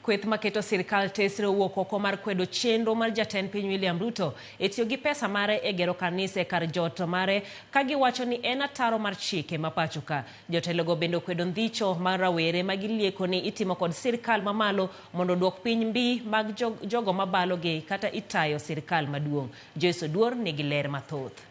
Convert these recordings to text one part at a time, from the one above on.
Kweth maketo sirkal tesre owuok oko mar kwedo chenro mar jatend piny William Ruto e tiyo gi pesa mare e gero kanisa e kar jot mare ka giwacho ni en ataro mar chike ma pacho ka. Jotelogo bende okwedo ndhicho mar rawere ma gilieko ni itimo kod sirkal mamalo mondo oduok piny mbi mag jogo mabalogi kata itayo sirkal maduong'. Joyce Oduor nigi ler mathoth.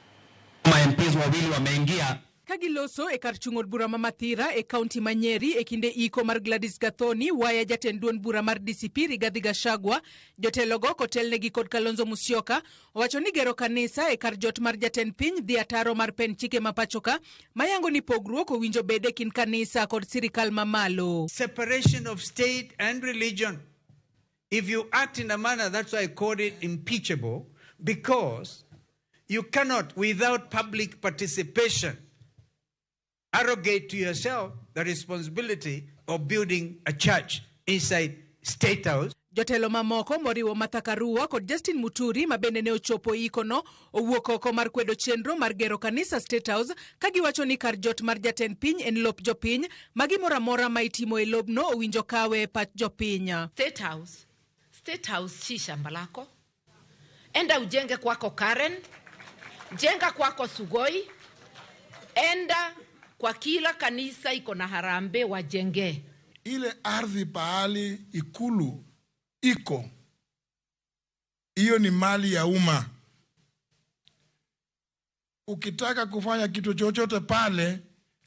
Ma MPs wawili wameingia. Ka giloso e kar chung' od bura ma Mathira e kaunti ma Nyeri e kinde iko mar Gladys Gathoni waya jatend duond bura mar DCP Rigathi Gachagua, jotelogo kotelnegi kod Kalonzo Musyoka owacho ni gero kanisa e kar jot mar jatend piny dhi ataro mar pend chike ma pachoka mayango ni pogruok owinjo bed e kind kanisa kod sirikal mamalo. Separation of state and religion. If you act in a manner, that's why I called it impeachable, because you cannot, without public participation, arrogate to yourself the responsibility of building a church inside State House. Jotelo mamoko moriwo Martha Karua kod Justin Muturi ma bende ne ochopo ikono owuok oko mar kwedo chenro mar gero kanisa State House ka giwacho ni kar jot mar jatend piny en lop jopiny ma gimoro amora ma itimo e lobno owinjo kawe e pach jopiny. State House, State House si shamba lako. Enda ujenge kwako Karen, jenga kwako Sugoi, enda kwa kila kanisa iko na harambee wajenge. Ile ardhi pahali ikulu iko, hiyo ni mali ya umma. Ukitaka kufanya kitu chochote pale,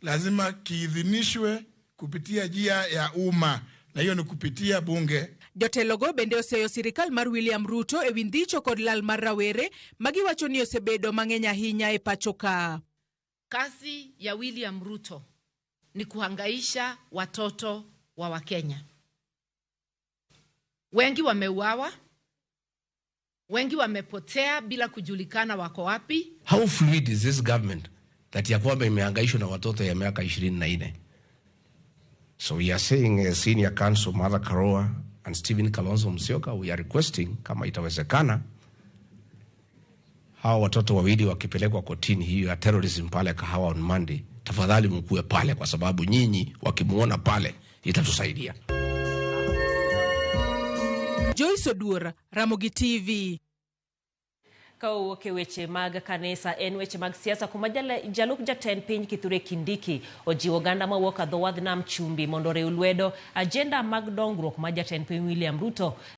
lazima kiidhinishwe kupitia njia ya umma, na hiyo ni kupitia bunge. Jotelogo bende oseyo sirikal mar William Ruto e wi ndhicho kod lal mar rawere ma giwacho ni osebedo mang'eny ahinya e pacho ka. Kazi ya William Ruto ni kuhangaisha watoto wa Wakenya. Wengi wameuawa, wengi wamepotea bila kujulikana wako wapi. How fluid is this government that ya kwamba imehangaishwa na watoto ya miaka 24? So we are saying, Senior Counsel Martha Karua and Stephen Kalonzo Musyoka, we are requesting kama itawezekana hawa watoto wawili wakipelekwa kotini hiyo ya terrorism pale Kahawa on Monday, tafadhali mkuwe pale, kwa sababu nyinyi wakimuona pale itatusaidia. Joyce Oduor, Ramogi TV. Ka owuok e weche mag kanisa en weche mag siasa kuma jalup jatend piny Kithure Kindiki ojiwo oganda mawuok a dho wadh nam chumbi mondo oriw lwedo agenda mag dongruok ma jatend piny William Ruto.